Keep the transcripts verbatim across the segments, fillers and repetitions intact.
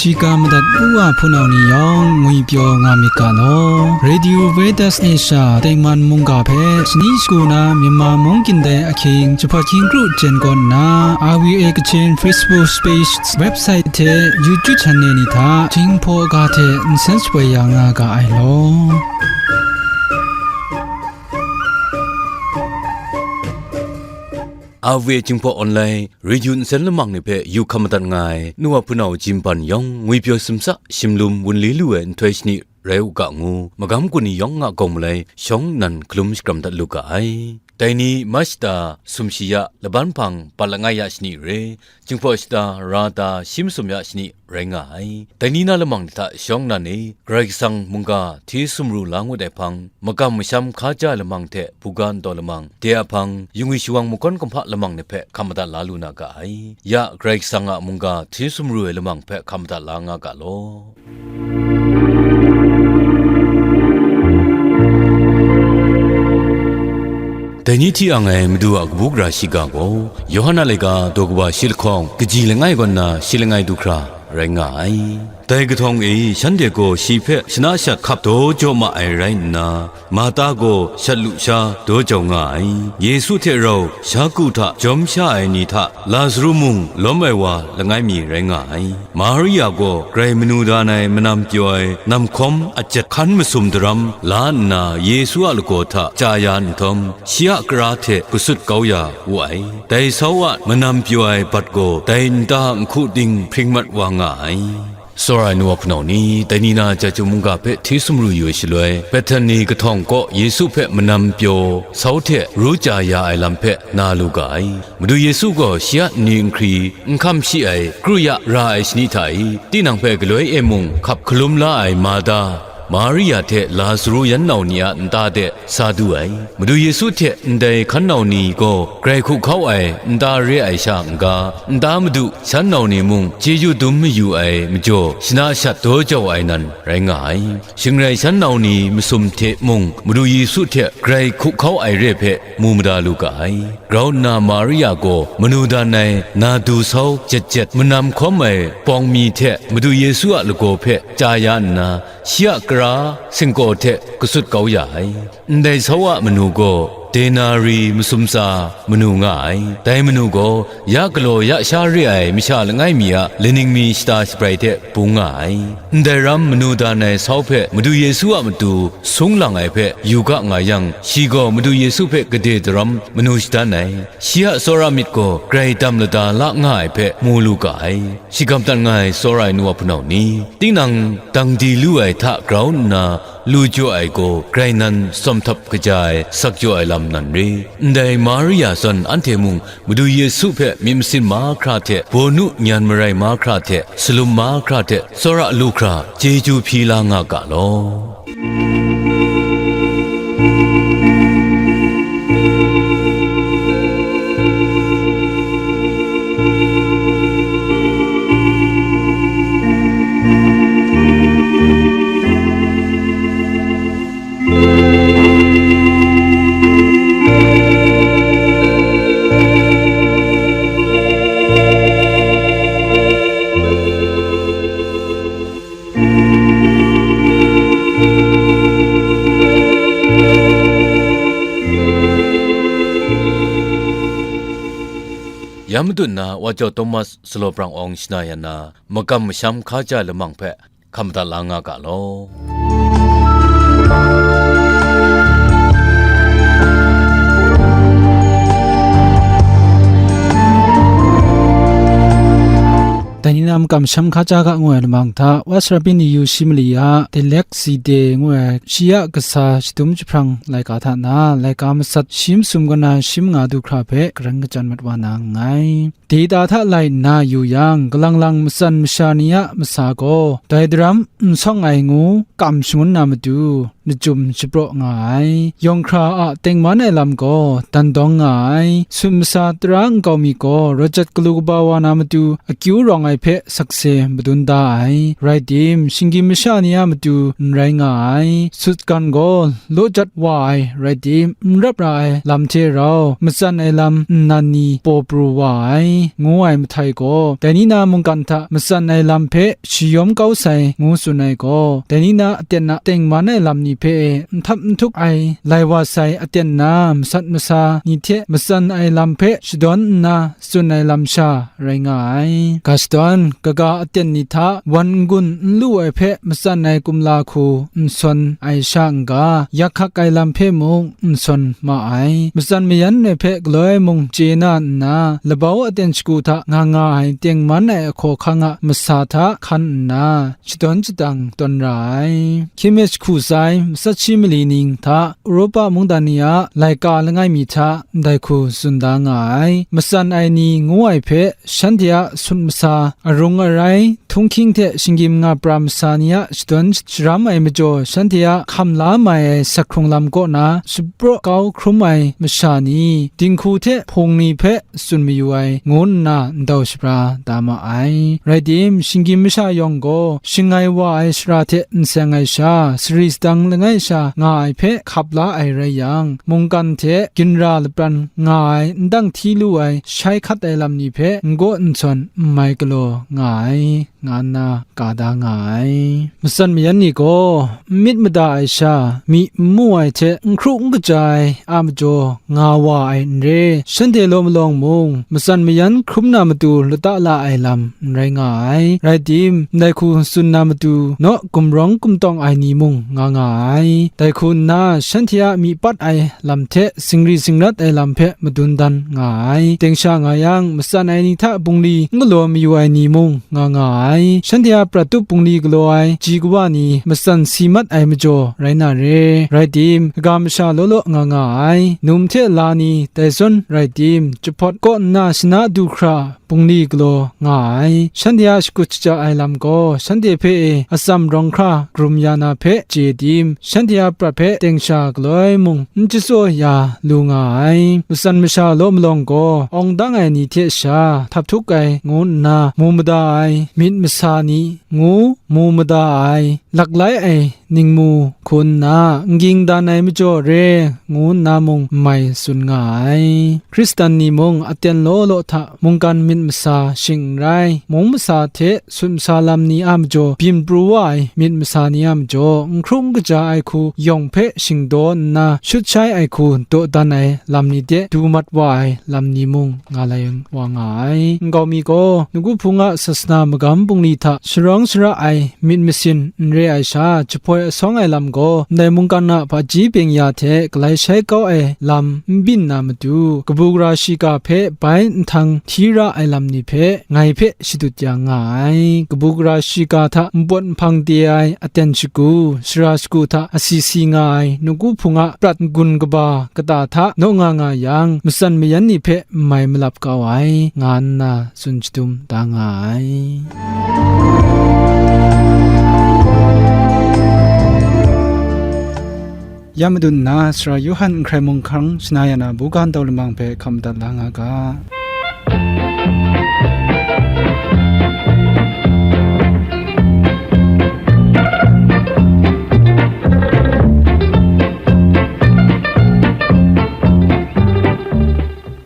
Shiga madat u wa hpunau ni yawng ngwipyaw nga myit ga law. Radio Veritas Asia tengman mungga hpe shani shagu na Myanmar mung kyin dai ahkying jahpawt hkying kru jen kaw nna, R V A Kachin Facebook page, website hte YouTube channel ni hta Jinghpaw ga hte nsen shapoi ya nga ga ai law. R V A Jinghpaw Online Radio nsen lamang ni hpe yu hkam madat nga ai, nu wa hpunau Jimban yawng ngwipyaw simsa shimlum wunli lu ai nhtoi shani rai u ga ngu, magam gun ni yawng a gawng malai shawng nnan hkalum shakram dat lu ga ai. Dai ni Machta sumshi ya, laban hpang bat langai ya shani re, Jinghpaw shata ra ta shi masum ya shani rai nga ai. Dai ni na lamang ni hta shawng nnan e, Karai Kasang mungga hti sumru la ngut ai hpang, makam masham hkaja ai lamang hte buga ntaw lamang, de a hpang, yungwi shawang makawn kumhpa lamang ni hpe hkam madat la lu na ga ai. Ya Karai Kasang a mungga hti sumru ai lamang hpe hkam madat la nga ga law. Dai ni hti ang ai Madu a kabu gara shiga gaw, Yawhan a laika daw kaba shi lahkawng, kaji langai kaw nna shi langai du hkra rai nga ai. Dai kahtawng e shanhte gaw shi hpe shana shat hkap daw jaw ma ai rai nna, Marta gaw shat lusha daw jau nga ai. Yesu hte rau sha ku hta jawm sha ai ni hta Lazaru mung lawm ai wa langai mi rai nga ai. Maria gaw grai manu dan ai manam pyaw ai namhkawm a jet hkan masum daram la nna Yesu a lagaw hta chya ya nhtawm, shi a kara hte gasut kau ya wu ai. Dai sau a manam pyaw ai bat gaw dai nta nhku ting hpring mat wa nga ai. Tsawra ai nu wa hpunau ni, dai ni na Chyeju mungga hpe hti sumru yu ai shaloi, Bethani kahtawng kaw Yesu hpe manam pyaw sau hte ru chya ya ai lam hpe na lu ga ai. Madu Yesu gaw shi a nni nhkri n hkam shi ai, kru ya ra ai shani hta e, tinang hpe galoi e mung hkap hkalum la ai Marta, Maria hte Lazaru yan nau ni a nta de sa du ai. Madu Yesu hte ndai hkan nau ni gaw grai hku hkau ai nta re ai sha n-ga, nta madu shan nau ni mung chyeju dum mayu ai majaw, shana shat daw jau ai nan rai nga ai. Shing rai shan nau ni masum hte mung Madu Yesu hte grai hku hkau ai re hpe mu mada lu ga ai. Grau nna Maria gaw manu dan ai na du sau jet jet manam hkawm ai pawng mi hte Madu Yesu a lagaw hpe chya ya nna, shi a kara singkaw hte gasut kau ya ai. Ndai sau a manu gaw denari masum tsa manu nga ai. Dai manu gaw ya galaw ya sha re ai masha langai mi a laning mi shata shabrai hte bung nga ai. Ndai ram manu dan ai sau hpe Madu Yesu a matu sung lang ai hpe yu ga nga yang, shi gaw Madu Yesu hpe gade daram manu shadan ai. Shi a tsawra myit gaw grai dam lada la nga ai hpe mu lu ga ai. Shagam dat nga ai tsawra ai nu wa hpunau ni, tinang dang di lu ai hta grau nna lu jaw ai gaw, grai nan tsawm htap kaja ai, sak jaw ai lam nan re. Ndai Maria zawn anhte mung Madu Yesu hpe myit masin mahkra hte, bawnu nyan marai mahkra hte, salum mahkra hte, tsawra lu hkra chyeju hpyi la nga ga law. Ya madun na wa jau Thomas Salaw Prang Awng shana yan na, makam masham hkaja lamang hpe hkam madat la nga ga law. Dai ni na makam masham hkaja ga ngu ai lamang hta, Wasarabin ni yu shi mali a, Delek Side ngu ai, shi a kasa shadum jahprang laika hta na, laika matsat shi masum kaw na shi manga du hkra hpe karan kachyan mat wa na nngai. Dai ta hta lai nna yu yang, kalang lang matsan masha ni a masa gaw, dai daram n sawng ai ngu kam shangun na matu, lachyum shapraw nga ai. Yawng hkra a tengman ai lam gaw dan dawng nga ai. Sut masa tara nkau mi gaw rawt jat galu kaba wa na matu akyu rawng ai hpe sakse madun da ai. Rai tim, shinggyim masha ni a matu n rai nga ai. Sut gan gaw law jat wa ai, rai tim, n rap ra ai lam hte rau matsan ai lam nnan ni paw pru wa ai, ngu ai mahtai gaw, dai ni na mungkan hta matsan ai lam hpe shayawm kau sai, ngu tsun ai gaw, dai ni na aten a tengman ai lam ni hpe e n htap n htuk ai lai wa sai aten na masat masa ni hte matsan ai lam hpe shadawn nna tsun ai lam sha rai nga ai. Ga shadawn, kaga aten ni hta wan n-gun n lu ai hpe matsan ai kumla hku n sawn ai sha n-ga, yak hkak ai lam hpe mung n sawn ma ai. Matsan mayan ai hpe galoi mung chye na nna, labau aten shagu hta nga nga ai tengman ai ahkaw hkang a masa hta hkan nna, shadawn shadang tawn ra ai. Hkying mi jahku sai, matsat shi mali ning hta, Europa mungdan ni a laika langai mi hta ndai hku tsun da nga ai. Matsan ai ni ngu ai hpe, shanhte a sut masa arung arai, htunghking hte shinggyim nga pra masa ni a shadawn sharam ai majaw, shanhte a hkam la mai ai sak hkrung lam kaw na shapraw kau hkrum ai masha ni, dinghku hte hpung ni hpe tsun mayu ai, ngu nna ndau shabra da ma ai. Rai tim, shinggyim masha yawng gaw, shangai wa ai sara hte n seng ai sha, sari sadang langai sha nga ai hpe hkap la ai rai yang, mungkan hte ginra lapran nga ai, ndang hti lu ai, shai hkat ai lam ni hpe n gaw n sawn n mai galaw nga ai, nga nna ka da nga ai. Matsan mayan ni gaw, n myit mada ai sha, myi n mu ai hte n hkru n kaja ai a majaw nga wa ai n re, shanhte law malawng mung, matsan mayan hkrum na matu lata la ai lam n rai nga ai. Rai tim, ndai hku tsun na matu naw gumrawng gumtawng ai ni mung nga nga ai. Dai hku nna, shanhte a myi pat ai lam hte zingri zingrat ai lam hpe madun dan nga ai. Deng sha nga yang, matsan ai ni hta bungli n galaw mayu ai ni mung nga nga ai. Shanhte a prat tup bungli galaw ai ji kawa ni matsan si mat ai majaw rai na re. Rai tim, kaga masha law law nga nga ai. Num hte la ni dai zawn rai tim, jahpawt kaw nna shana du hkra bungli galaw nga ai. Shanhte a shakut shaja ai lam gaw, shanhte hpe e atsam rawng hkra karum ya na hpe chye tim, shanhte a prat hpe deng sha galoi mung n chyatsaw ya lu nga ai. Matsan masha law malawng gaw, awng dang ai ni hte sha htap htuk ai ngu nna mu mada ai, myit masa ni ngu mu mada ai, laklai ai ningmu hku nna, n ging dan ai majaw re, ngu nna mung n mai tsun nga ai. Hkristan ni mung aten law law hta mungkan myit masa shing n rai, mung masa hte sut masa lam ni a majaw byin pru wa ai myit masa ni a majaw, n hkru n kaja ai hku yawng hpe shingdaw nna, shut shai ai hku dawdan ai lam ni de du mat wa ai lam ni mung nga lai wa nga ai. Nkau mi gaw, Nawku Hpung a sasana magam bungli hta sharawng shara ai myit masin n re ai sha, jahpoi asawng ai lam gaw, ndai mungkan a hpaji byeng-ya hte galai shai kau ai lam n byin na matu, kabu gara shiga hpe bai nhtang hti ra ai lam ni hpe ngai hpe shadut ya nga ai. Kabu gara shiga hta npawt nhpang de ai aten shagu, sara shagu hta asi si nga ai Nawku Hpung a prat n-gun kaba kata hta naw nga nga yang, matsan mayan ni hpe n mai malap kau ai, nga nna tsun shadum da nga ai. Ya madun nna, Sara Yawhan n hkrai mung hkang shana ya na buga ndau lamang hpe hkam madat la nga ga.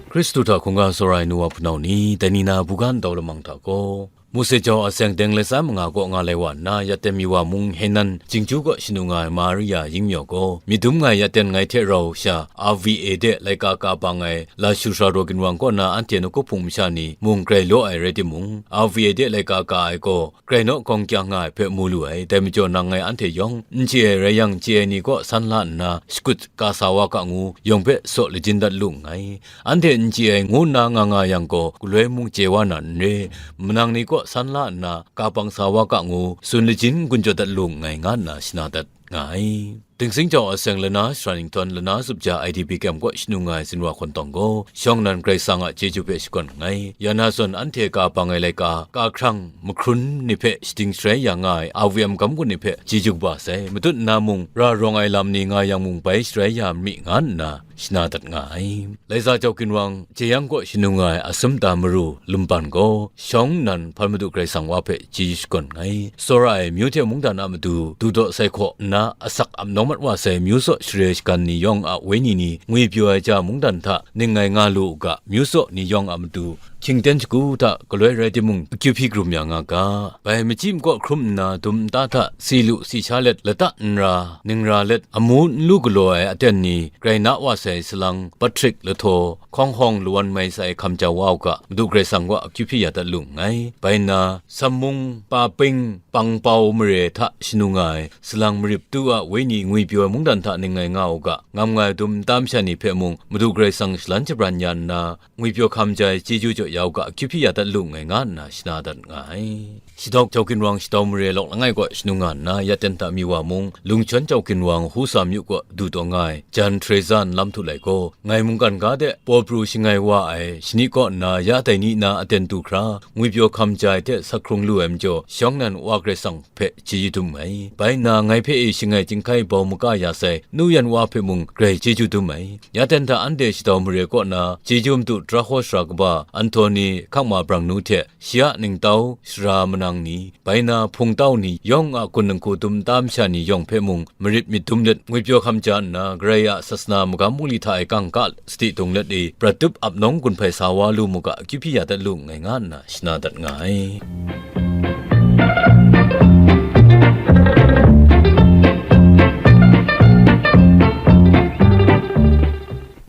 Hkristu hta hkungga tsawra ai nu wa hpunau ni, dai ni na buga ndau lamang hta gaw, Mose jau a seng teng lesa manga kaw nga lai wa nna, ya ten mi wa mung Henan Jingju kaw shanu nga ai Maria yingmyaw gaw, myit dum ngai ya ten ngai hte rau sha R V A de laika ka bang ai Lashu Sara Daw Ginwang kaw na anhte Nawku Hpung masha ni mung grai law ai rai timung, R V A de laika ka ai gaw, grai naw gawng kyang nga ai hpe mu lu ai. Dai majaw nang ngai anhte yawng n chye ai rai yang, chye ai ni kaw san la nna, shakut ka sa wa ga ngu, yawng hpe saw lajin dat lu nngai. Anhte n chye ai ngu nna nga nga yang gaw, galoi mung chye wa na n re, manang ni kaw san la nna, ka bang sa wa ga ngu, tsun lajin n-gun jaw dat lu nngai, nga nna shana dat nga ai. Dingsing jau aseng lana sara ningtawn lana zup ja I D P kem kaw shanu nga ai zinwa hkawn tawng gaw, shawng nnan Karai Kasang a chyeju hpe shakawn nngai. Ya na zawn anhte ka bang ai laika, ka hkrang mahkrun ni hpe shading sharai ya nga ai, R V M gam gun ni hpe chyeju kaba sai, matut nna mung, ra rawng ai lam ni nga yang mung bai sharai ya mi nga nna, shana dat nga ai. Laiza Jau Ginwang jeyang kaw shanu nga ai Asumta Maru Lumban gaw, shawng nnan hpan Madu Karai Kasang wa hpe chyeju shakawn nngai. Tsawra ai amyu hte mungdan a matu, dudaw sai hkaw nna asak ap nawng mat wa sai, myu tsaw share shagan ni yawng a wenyi ni ngwipyaw ai ja mungdan hta ning ngai nga lu u ga, myu tsaw ni yawng a matu, hkyingten shagu hta galoi rai timung, akyu hpyi karum ya nga ga. Bai machyi makaw hkrum nna dum nta hta si lu si sha let lata n ra, ning ra let amu n lu galaw ai aten ni, grai na wa sai salang, Patrick Lahtaw, hkawng hawng lawan mai sai hkam jau wa u ga, Madu Karai Kasang wa akyu hpyi ya dat lu nngai. Bai nna, Sammung, Paping, Pangpau mare hta shanu nga ai, salang marip tu a wenyi ngwipyaw ai mungdan hta ning ngai nga u ga, ngam nga ai dum nta masha ni hpe mung, Madu Karai Kasang shalan shabran ya nna, ngwipyaw hkam ja ai chyeju jaw ya u ga, akyu hpyi ya dat lu nngai nga nna shana dat nga ai. Shadawng Jau Ginwang Shadawng Mare Lawk Langai kaw shanu nga nna, ya ten hta mi wa mung, Lungchawn Jau Ginwang Husa myu kaw du taw nga ai, Jan Teresa nlam htu lai gaw, ngai mungkan ga de, paw pru shangai wa ai, shani kaw nna, ya dai ni na aten du hkra, ngwipyaw hkam ja ai hte sak hkrung lu ai majaw, shawng nnan Wa Karai Kasang hpe chyeju dum ai. Bai nna ngai hpe e shangai chyinghkai bau maka ya sai, nu yan wa hpe mung grai chyeju dum ai. Ya ten hta anhte Shadawng Mare kaw na, chyeju madu Traho sara kaba Anhtoni Hkangma Brang nu hte, shi a ningtau sara manang ni, bai na hpungtau ni yawng a gun ninghku dum nta masha ni yawng hpe mung marit myit dum let, ngwipyaw hkam ja nna, Karai a sasana magam bungli hta e kangka sadi dung let e, prat tup ap nawng gun hpai sa wa lu mu ga, akyu hpyi ya dat lu nngai nga nna shana dat nga ai.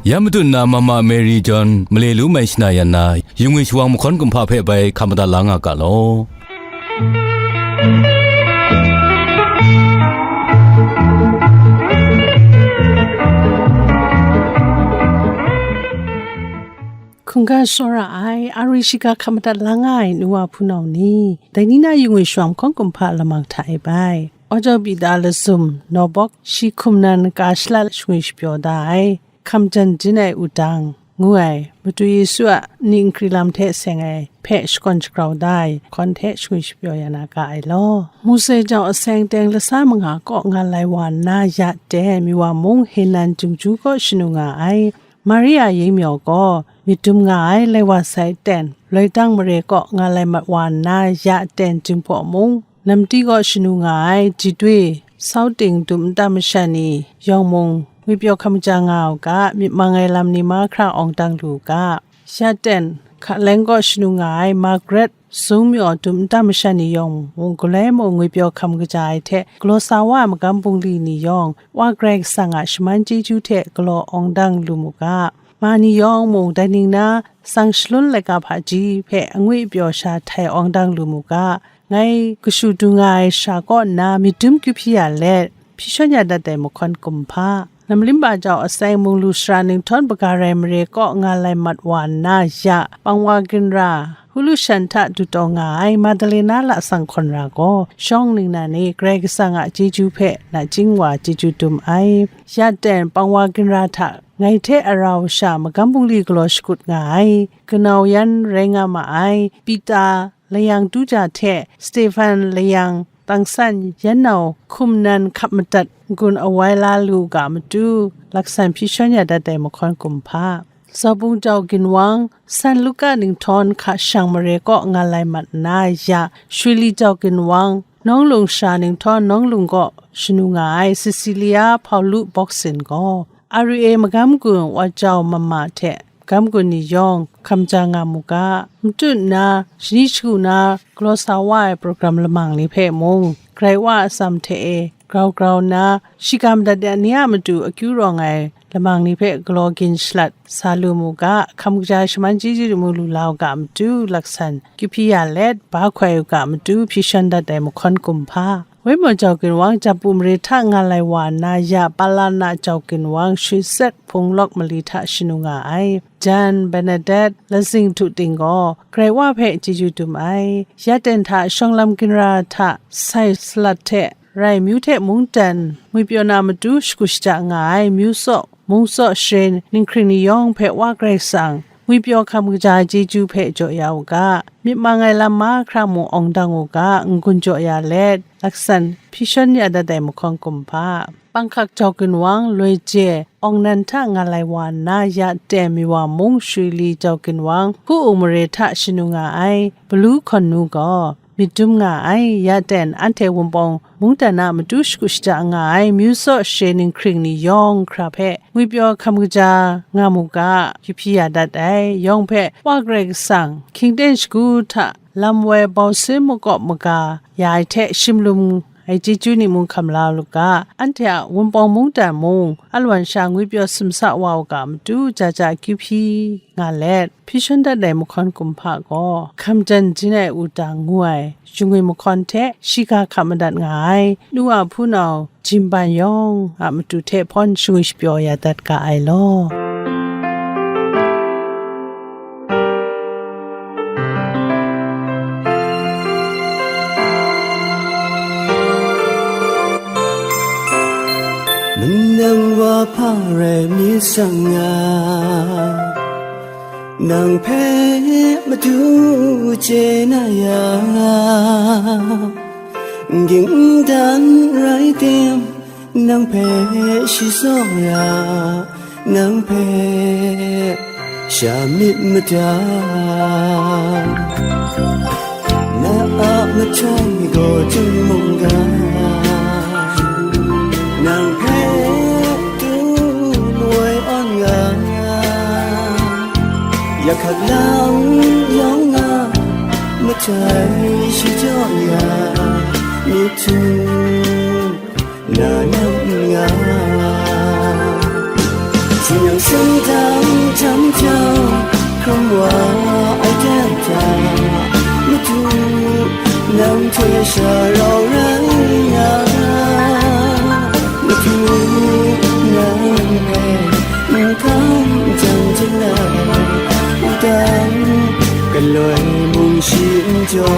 Ya madu nna Mama Mary John male lu mai shana yan na, yungwi shawang mahkawn kumhpa hpe bai hkam madat la nga ga law. Hkungga tsawra ai, ari shiga hkam madat la nga ai nu wa hpunau ni, dai ni na yungwi shawang mahkawn kumhpa lamang hta e bai, Aw Jau Pita Lazum, Nawbawk, shi hkum nan ka shalat shangwi shapyaw da ai, hkam jan jin ai wudang, ngu ai, Madu Yesu a ni nkri lam hte seng ai hpe shakawn shagrau da ai hkawn hte shangwi shapyaw ya na ga ai law. Mose jau aseng teng lasa manga kaw nga lai wa nna ya ten mi wa mung, Henan jungju kaw shanu nga ai. Maria yingmyaw gaw myit dum nga ai, lai wa sai ten, loi dang mare kaw nga lai mat wa nna ya ten jinghpaw mung, namti kaw shanu nga ai, jidwi, sau ting dum nta masha ni yawng mung, ngwipyaw hkam ja nga u ga, myit mang ai lam ni mahkra awng dang lu u ga. Ya ten, Hkaleng kaw shanu nga ai, Margaret, sung myaw dum nta masha ni yawng mung, galoi mung ngwipyaw hkam kaja ai hte, galaw sa wa ai magam bungli ni yawng, Wa Karai Kasang a shaman chyeju hte galaw awng dang lu mu ga. Ma ni yawng mung, dai ning na, tsang shalun laika hpaji hpe angwi pyaw sha htai awng dang lu mu ga. Ngai kashu du nga ai sha kaw nna, myit dum kyu hpyi ya let, hpyi shawn ya dat ai mahkawn kumhpa. Namlimba jau aseng munglu sara ninghtawng, Bagarai mare kaw nga lai mat wa nna ya, pangwa ginra, hulu shan hta du taw nga ai, Madalena lasang hkawn ra gaw, shawng ningnan e Karai Kasang a chyeju hpe nachying wa chyeju dum ai. Ya ten, pangwa ginra hta ngai hte arau sha magam bungli galaw shakut nga ai, kanau yan rai nga ma ai, Pita, layang tuja hte Stefan layang tangsan yan nau hkum nan hkap madat n-gun awai la lu ga matu, laksan hpyi shawn ya dat ai mahkawn kumhpa. Zaubung jau ginwang, San Luka ninghtawng hka shang mare kaw nga lai mat nna ya, Shwili jau ginwang, Nawng Lung sha ninghtawng Nawng Lung kaw shanu nga ai Cecilia Paulu Boksin gaw, R U A magam gun Wa Jau Mama hte magam gun ni yawng hkam ja nga mu ga. Matut nna, shani shagu na galaw sa wa ai program lamang ni hpe mung, Karai Wa a atsam hte e grau grau nna, shiga madat ya ni a matu akyu rawng ai lamang ni hpe galaw gin shalat sa lu mu ga, hkam kaja shaman chyeju mung lu la u ga matu, laksan kyu hpyi ya let, ba hkoi u ga matu, hpyi shawn dat ai mahkawn kumhpa. Waimaw jau ginwang, Japu mare hta nga lai wa nna ya, Palana jau ginwang, Shwi Set Hpung Lawk mali hta shanu nga ai, Jan Bernadette Lazing Htu Ting gaw, Karai Wa hpe chyeju dum ai, ya ten hta shawng lam ginra hta sai salat hte, rai myu hte mungdan ngwipyaw na matu shagu shaja nga ai myu tsaw, mung tsaw share ninghkring ni yawng hpe Wa Karai Kasang, ngwipyaw hkam kaja ai chyeju hpe jaw ya u ga, myit mang ai lam mahkra mung awng dang u ga, n-gun jaw ya let, laksan hpyi shawn ya dat ai mahkawn kumhpa, panghkak jau ginwang, loi je, awng nan hta nga lai wa nna, ya ten Miwa mung Shwili jau ginwang, hku-ung mare hta shanu nga ai, Balu hkawn nu gaw, myit dum nga ai, ya ten anhte Wunpawng mungdan a matu shagu shaja nga ai, myu tsaw share ninghkring ni yawng hkra hpe ngwipyaw hkam kaja nga mu ga, yu hpyi ya dat ai, yawng hpe Wa Karai Kasang, hkying ten shagu hta lam woi bau sin makawp maga ya ai hte shimlum ai chyeju ni mung hkam la lu ga, anhte a Wunpawng mungdan mung, alawan sha ngwipyaw simsa wa u ga matu, ja ja akyu hpyi nga let, hpyi shawn dat ai mahkawn kumhpa gaw, hkam jan jin ai wudang ngu ai, shingwi mahkawn hte shiga hkap madat nga ai, nu a hpunau Jinban yawng a matu hte hpawn shingwi shapyaw ya dat ga ai law. Manang wa hpa rai mi sang nga, nang hpe madu chye na ya, ging dan rai tim, nang hpe shi tsawra, nang hpe sha myit mada. Na a mahtai gaw chyum mungga, nang hpe tu woi awn nga, ya hkat lang yawng nga, mahtai shi jaw ya, myit htum na nam nga. Tsin yang seng dang jam jam, hkrum wa ai dan ta, madu nang hte sha rau rai nga. Madu nang hpe n hkam jang jang ai, wudang galoi mung shi n jaw.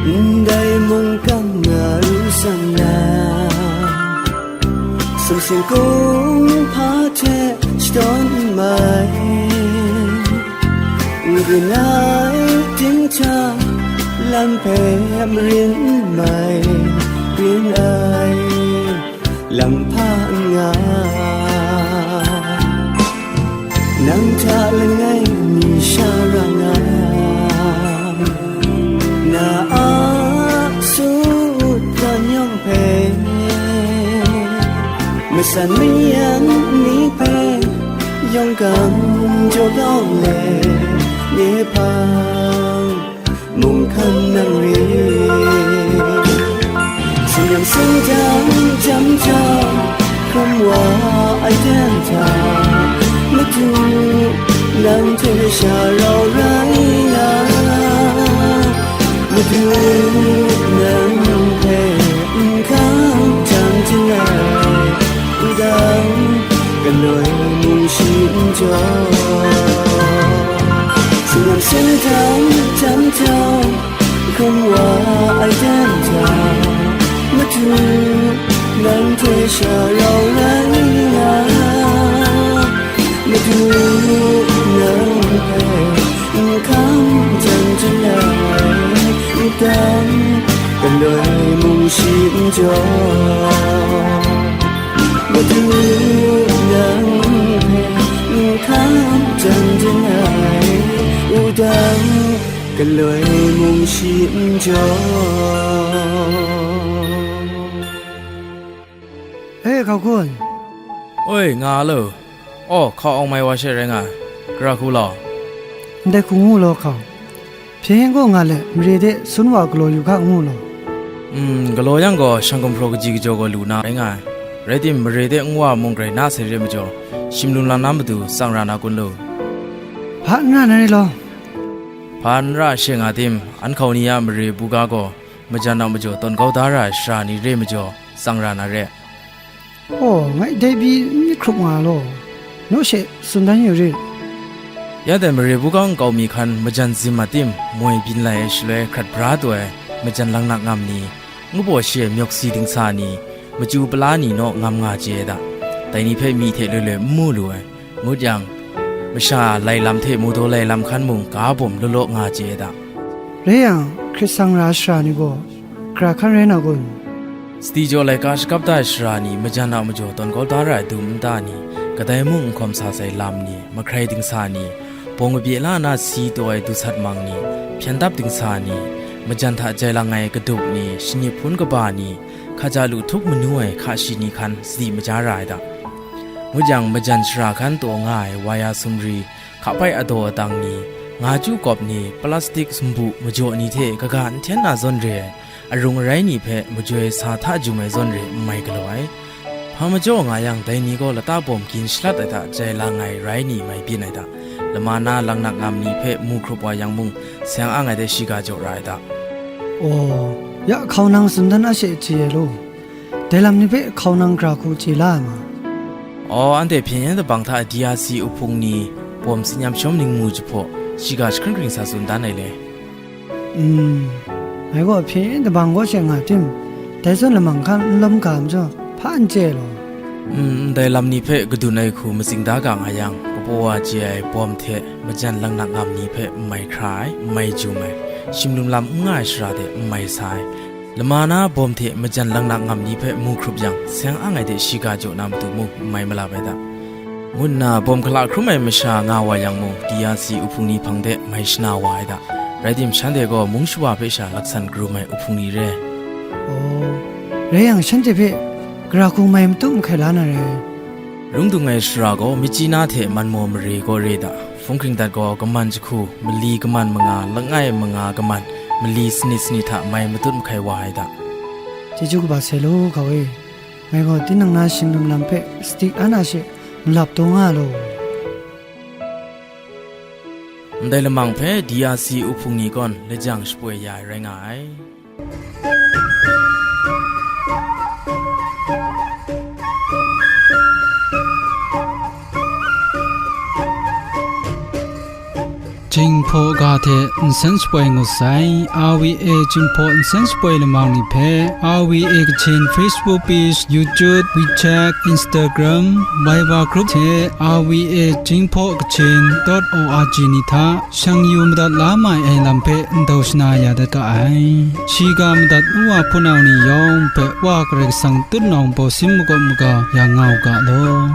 Ndai mungkan na ru sang na, sumsing kung hpa hte shadawn n mai, n grin ai ting hta lam hpe marin n mai, grin ai lam hpa n nga. Nang hta langai mi sha ra nga, na a sut dan yawng hpe, matsan mayan ni hpe, yawng gam jaw lawng le, ni hpang mung hkan nang re. Singdang singdang jam jam, hkrum wa ai dan hta, Madu, nang hte sha rau rai nga. Madu, nang hpe n hkam jang jang ai, wudang galoi mung shi n jaw. Singdang singdang jam jam, hkrum wa ai dan hta, Madu, nang hte sha rau rai nga. Madu, nang hpe n hkam jang jang ai, wudang galoi mung shi n jaw. Madu, nang hpe n hkam jang jang ai, wudang galoi mung shi n jaw. E, hkau kun. Oi, nga lo. Aw, hkau awng mai wa she rai nga ai. Gara hku law. Ndai hku ngu law, hkau. Hpyen yen kaw nga let, mare de sun wa galaw yu hka ngu law. Mm, galaw yang gaw, shang gumhpraw kaji kajaw gaw lu na rai nga ai. Rai tim, mare de nwa mung grai na sai re majaw, shim lum lam na matu tsang ra na kun lu. Hpa n ra na re law. Hpa n ra she nga tim, an hkau ni a mare buga gaw majan a majaw tawn kau da ra ai sara ni re majaw, tsang ra na re. Oh, ngai dai pyi n myit hkrup nga law, naw she tsun dan yu rit. Ya dai mare buga nkau mi hkan majan zim a tim moi byin lai ai shaloi hkrat bra taw ai majan langnak ngam ni, ngu baw shi ai myawk si dingsa ni, machyu pala ni naw ngam nga chye ai da. Dai ni hpe myi hte loi loi n mu lu ai, ngut yang, masha lai lam hte mu daw lai lam hkan mung ga bawm law law nga chye ai da. Rai yang, hkrit sang ra ai sara ni gaw, gara hkan rai na kun? Sadi jaw laika shakap da ai sara ni, majan a majaw tawn kau da ra ai dum nta ni, kadai mung n hkawm sa sai lam ni, mahkrai dingsa ni, bawng kabye la na si taw ai dusat mang ni, hpyen dap dingsa ni, majan hta jai lang ai kaduk ni, shanip hpun kaba ni, hkaja lu htup manu ai hka shi ni hkan sadi maja ra ai da. Ngut yang, majan shara hkan taw nga ai waya sumri, hka bai adaw adang ni, nga chyu kawp ni, plastik sumbu majaw ni hte kaga n hten na zawn re ai, arung arai ni hpe majoi sa hta jum ai zawn re n mai galaw ai. Hpa majaw nga yang, dai ni gaw lata bawm gin shalat ai hta jai lang ai rai ni mai byin ai hta, lama na langnak ngam ni hpe mu hkrup wa yang mung, seng ang ai de shiga jaw ra ai hta. Aw, ya hkau nang tsun dan a she chye ai law, dai lam ni hpe hkau nang gara hku chye la ai ma? Aw, anhte hpyen yen dabang hta D R C uhpung ni bawm tsin yam shawm ningmu jahpaw, shiga jahkring hkring sa tsun dan ai le. Mm, ngai gaw hpyen yen dabang kaw she nga tim, dai zawn lamang hkan n lawm ga majaw, hpa n chye ai law. Mm, ndai lam ni hpe kadun ai hku matsing da ga nga yang, kapaw wa chye ai bawm hte majan langnak ngam ni hpe n mai hkra ai, n mai jum ai, shim lum lam n nga ai shara de n mai sa ai, lama na bawm hte majan langnak ngam ni hpe mu hkrup yang, seng ang ai de shiga jaw na matu mung n mai malap ai da. Ngu nna bawm hkala hkrum ai masha nga wa yang mung, D R C uhpung ni hpang de mai shana wa ai da. Rai tim, shanhte gaw mung shawa hpe sha laksan karum ai uhpung ni re. Aw, rai yang, shanhte hpe gara hku mai matut mahkai la na re. Lung dung ai shara gaw Myitkyina hte Manmaw mare gaw re da. Hpung hkring dat gaw kaman jahku, mali kaman manga, langai manga kaman, mali sanit sanit hta mai matut mahkai wa ai da. Chyeju kaba sai law, hkau e. Ngai gaw tinang na shim lum lam hpe sadi an a she malap taw nga law. Ndai lamang hpe D R C uhpung ni gawn lajang shapoi ya ai rai nga ai. Jinghpaw ga hte nsen shapoi ngut sai, R V A Jinghpaw nsen shapoi lamang ni hpe, R V A Kachin Facebook page, YouTube, WeChat, Instagram, Viber group hte R V A Jinghpaw Kachin dot O R G ni hta shang yu madat la mai ai lam hpe ndau shana ya dat ga ai. Shiga madat Nwa hpunau ni yawng hpe Wa Karai Kasang tutnawng bawsin makawp maga ya nga u ga law.